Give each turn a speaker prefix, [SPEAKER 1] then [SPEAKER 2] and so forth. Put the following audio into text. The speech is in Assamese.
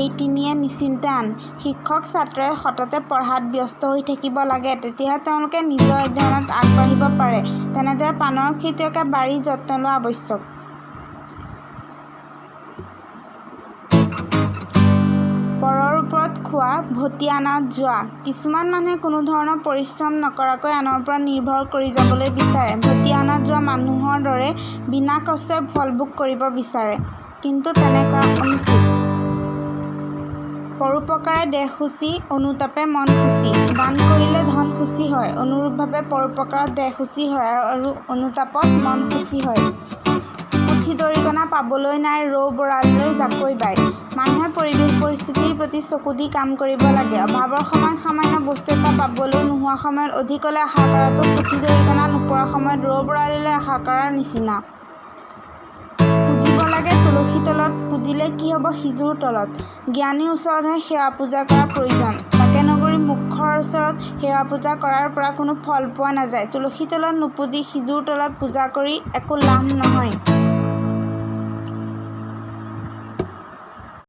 [SPEAKER 1] এই তিনিয়ে নিচিন্তে আন। শিক্ষক ছাত্ৰই সততে পঢ়াত ব্যস্ত হৈ থাকিব লাগে, তেতিয়াহে তেওঁলোকে নিজৰ অধ্যয়নত আগবাঢ়িব পাৰে। তেনেদৰে পাণৰ খেতিয়কে বাৰীৰ যত্ন লোৱা আৱশ্যক। পৰৰ ওপৰত খোৱা, ভটিয়া নাৱত যোৱা। কিছুমান মানুহে কোনো ধৰণৰ পৰিশ্ৰম নকৰাকৈ আনৰ ওপৰত নিৰ্ভৰ কৰি যাবলৈ বিচাৰে। ভটিয়া নাৱত যোৱা মানুহৰ দৰে বিনা কষ্টৰে ফলভোগ কৰিব বিচাৰে। কিন্তু তেনে কৰা অনুচিত। পৰোপকাৰে দেহ শুচি, অনুতাপে মন শুচি। দান কৰিলে ধন শুচি হয়, অনুৰূপভাৱে পৰোপকাৰত দেহ শুচি হয় আৰু অনুতাপত মন শুচি হয়। পুঠি দৰিকণা পাবলৈ নাই, ৰৌ বৰালিলৈ জাকৈ বায়। মানুহে পৰিৱেশ পৰিস্থিতিৰ প্ৰতি চকু দি কাম কৰিব লাগে। অভাৱৰ সময়ত সামান্য বস্তু এটা পাবলৈও নোহোৱা সময়ত অধিকলৈ আশা কৰাটো পুঠি দৰিকণা নোপোৱাৰ সময়ত ৰৌ বৰালিলৈ আশা কৰাৰ নিচিনা। পূজিব লাগে তুলসীৰ তলত, পূজিলে কি হ'ব সিজুৰ তলত। জ্ঞানীৰ ওচৰতহে সেৱা পূজা কৰা প্ৰয়োজন, তাকে নকৰি মূৰ্খৰ ওচৰত সেৱা পূজা কৰাৰ পৰা কোনো ফল পোৱা নাযায়। তুলসীৰ তলত নুপূজি সিজুৰ তলত পূজা কৰি একো লাভ নহয়।